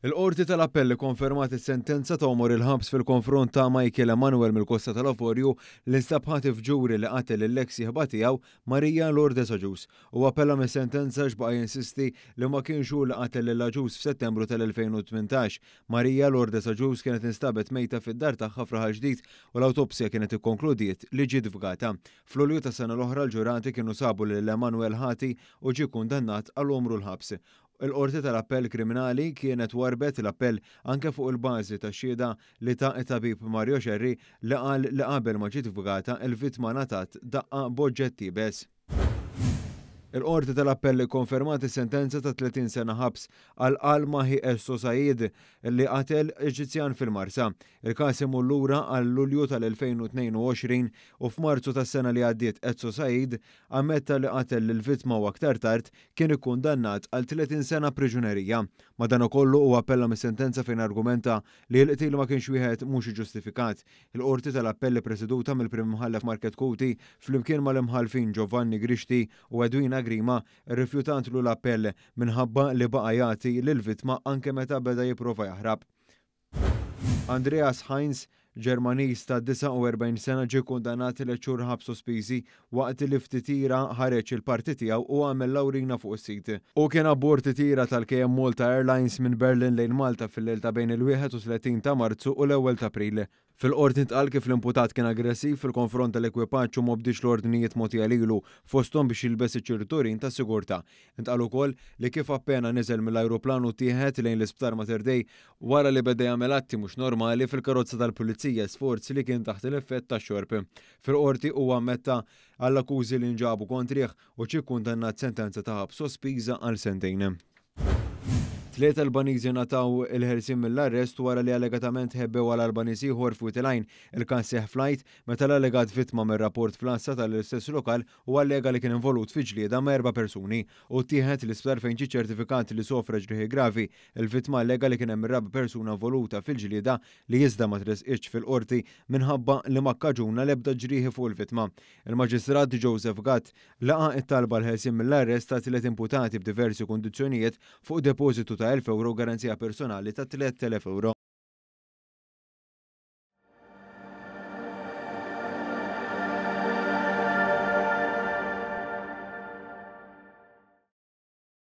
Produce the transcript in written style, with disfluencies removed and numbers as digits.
Il-Qorti tal-Appell ikkonfermat is-sentenza ta' għomor il-ħabs fil-konfront ta' Michael Emanuel mill-Kosta tal-Avorju li nstab ħati f'ġuri li qatel lill-eks sieħba tiegħu Maria Lourdes Agius. Huwa appella mis-sentenza għax baqa' jinsisti li ma kienx hu li qatel lil Agius f'Settembru tal-2018. Maria Lourdes Agius kienet instabet mejta fid-dar tagħha f'Raħal Ġdid u l-awtopsja kienet ikkonkludiet li ġiet fgata. F'Lulju tas-sena l-oħra l-ġurati kienu sabu lil Emanuel ħati u ġie kkundannat għal għomru l-ħabs. Il-Qorti tal-Appell Kriminali kienet warrbet l-appell anke fuq il-bażi ta' xhieda li ta t-tabib Mario Scerri li qal li qabel ma ġiet fgata il-vittma ngħatat daqqa b'oġġett iebes. Il-Qorti tal-Appell ikkonfermat is-sentenza ta' 30 sena ħabs għal Al Mahi Esso Said li qatel Eġizzjan fil-Marsa. Il-każ imur lura għal Lulju tal-2022 u f'Marzu tas-sena li għaddiet Esso Said ammetta li qatel lill-vittma u aktar tard kien ikkundannat għal 30 sena priġunerija. Madankollu huwa appella mis-sentenza fejn argumenta li l-qtil ma kienx wieħed mhux iġġustifikat. Il-Qorti tal-Appell ippreseduta mill-Prim Imħallef Market Cuti flimkien mal-Imħallfin Giovanni Grixti u Edwina Grima rrifjutatlu l-appell minħabba li baqa' jagħti lill-vittma anke meta beda jipprova jaħrab. Andreas Heinz, Ġermaniż ta' 49 sena ġie kkundannat tliet xhur ħabs sospiżi waqt li f'titjira ħareġ il-parti tiegħu u għamel l-awrina fuq is-sit. Hu kien abbord titjira tal-KM Malta Airlines minn Berlin lejn Malta fil-lejl ta' bejn il-31 ta' Marzu u l-ewwel t'April. Fil-Qorti ntqal kif l-imputat kien aggressiv fil-konfront tal-ekwipaġġ u m'obdiex l-ordnijiet mogħtija lilu, fosthom biex jilbes iċ-ċirturin tas-sigurtà. Intqal ukoll li kif appena niżel mill-ajruplan u ttieħed lejn l-Isptar Mater Dei wara li beda jagħmel atti mhux normali fil-karozza tal-Pulizija sforz li kien taħt l-effett tax-xorb. Fil-Qorti huwa ammetta għall-akkużi li nġabu kontrih u ġie kkundannat sentenza ta' ħabs sospiża għal sentejn. Tliet Albaniżi ngħataw il-ħelsien mill-arrest wara li allegatament ħebbew għal Albaniż ieħor f'Wied il-Għajn. Il-każ seħħ fl-Għid meta l-allegat vittma mir-rapport fl-għassa tal-istess lokal u allega li kien involut fi ġlieda ma' erba' persuni. Hu ttieħed l-isptar fejn ġie ċertifikat li sofra ġrieħi gravi. Il-vittma allega li kien hemm ir-raba' persuna involuta fil-ġlieda li iżda ma tressqitx fil-Qorti minħabba li ma kkaġuna l-ebda ġrieħi fuq il-vittma. Il-Maġistrat Joseph Gatt Laqa' t-talba għall-ħelsien mill-arrest ta' tliet imputati b'diversi kundizzjonijiet fuq depożitu ta' €1,000 u garanzija personali ta' €3,000.